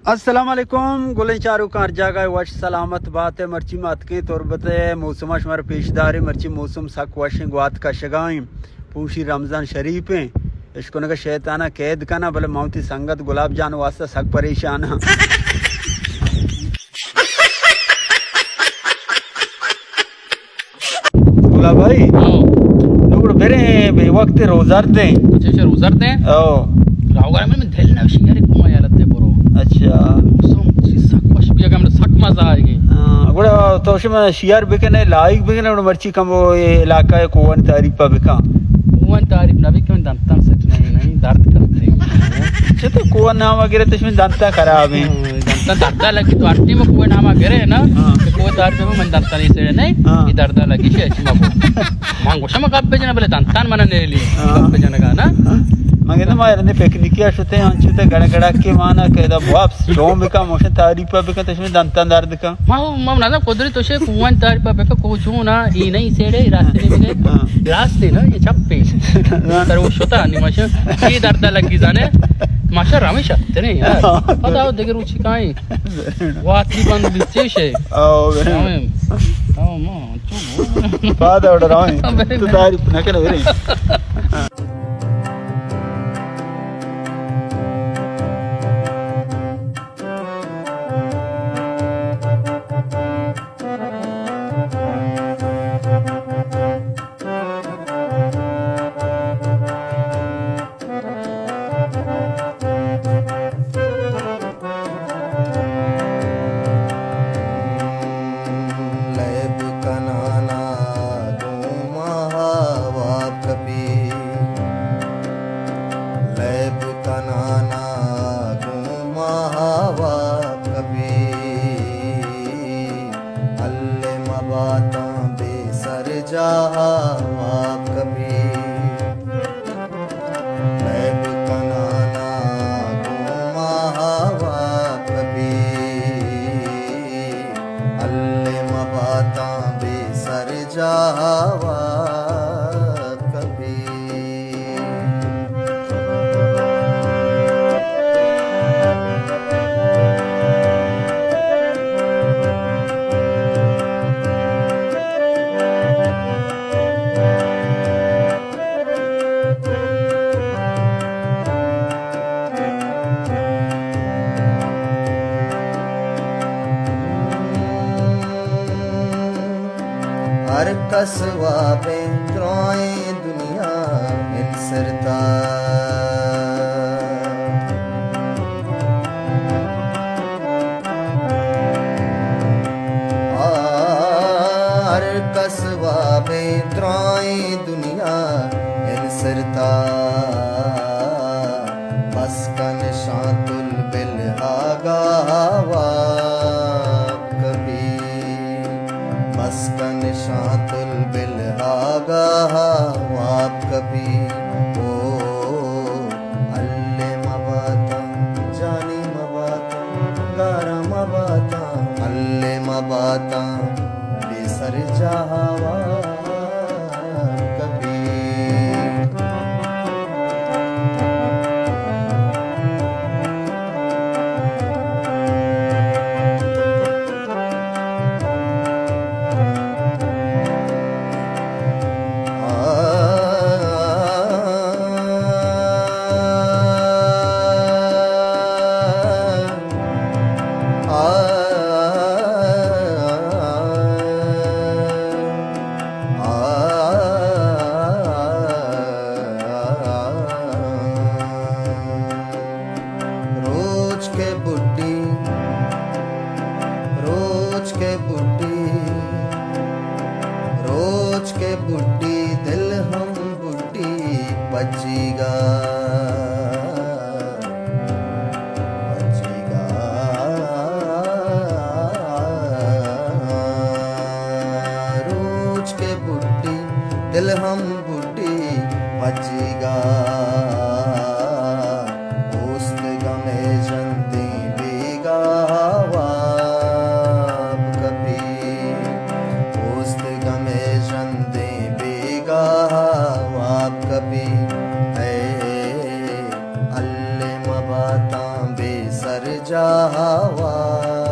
السلام علیکم، گلیں چاروکاں ہر جاگہ وش سلامت بات ئے۔ مرچی ما اتکیں تربت ءِ موسم ءَ شمارا پیش داریں۔ مرچی موسم سک وشیں، گوات کشگائیں، پوشی رمضان شریف ایں، اشکنگ ءَ شیطان ءَ قید کناں، بلے ما وتی سنگت گلاب جان واسطہ سک پریشان آں۔ گلاب بھائی، ہاں۔ نوں گڑا بریں، بے وقت روزہ دیں۔ اچھا، اچھا، روزہ دیں؟ او۔ راو گرا من دل نوشی یار، کوما یالت دے برو۔ اچھا۔ موسم چی سک خوش بیا، گم سک مزہ آئے گی۔ ہاں، گڑا تو شما شیئر بکنے، لائک بکنے، گڑا مرچی کم وہ یہ علاقہ ہے کوہن تعریف پہ بکا۔ کوہن تعریف نہ بکن، دنتان سک نہیں، نہیں، درد کرتے۔ چہ تو کوہ نام گرے تو شمئے دنتا خراب ایں۔ ہاں، دنتا دردا لگی تو ہر ٹیم کوہ نام گرے نا، ہاں۔ تو کوہ دار پہ من دنتا نہیں سیڑے نہیں، ہاں۔ یہ دردا لگی شے اچھی مکو۔ من گوشم گپ بجنا بلے دنتان من نے لی، ہاں۔ گپ بجنا گا نا۔ ہاں۔ من کہتا ما رندے پکنکی آ شتے انچو تے گڑا گڑا کے مانا کہ دا واپس چون بکا موشن تعریف پہ بکا تو شمئے دنتان درد ما، ما نہ قدرت تو شے کوہن تعریف پہ بکا کو چون نا، یہ نہیں سیڑے، راستے نہیں بگے۔ ہاں۔ راستے نا، یہ چپے۔ ہاں۔ تر وہ شتا نہیں ماشا، یہ دردا لگی زانے۔ ماشا رمیش اتنے یار۔ ہاں۔ پتا ہو دیگه روچی کائیں۔ واتی بند بیچی شے۔ او، بہن۔ ہاں، ہاں، ما، چون۔ پادا اڑ رہا ہے۔ ہاں، بہن۔ تو تعریف نہ کرے، بہن۔ لیب کنانا گوں ماہا واب کپی۔ لیب کنانا گوں ماہا واب کپی۔ الے مباتاں بے سر جاہا واب کپی۔ لیب کنانا گوں ماہا واب کپی۔ الے مباتاں بے سر جاہا واب کپی۔ ہر کس وابیں درائیں دنیا انسرتا۔ ہر کس وابیں درائیں دنیا انسرتا۔ بس کن شانتل بل آگاہ واب کپی۔ بس کن شانتل بل آگاہ واب کپی۔ او الے مباتاں، جانی مباتاں، گارا مباتاں، الے مباتاں، بے سر جاہا واب کپی۔ روچ کہ بڈی، روچ کہ بڈی، روچ کہ بڈی، دل ہم بڈی پجیگا، پجیگا۔ روچ کہ بڈی، دل ہم بڈی پجیگا۔ اوست گمے جندیں بیگاہ واب کپی۔ ہوا۔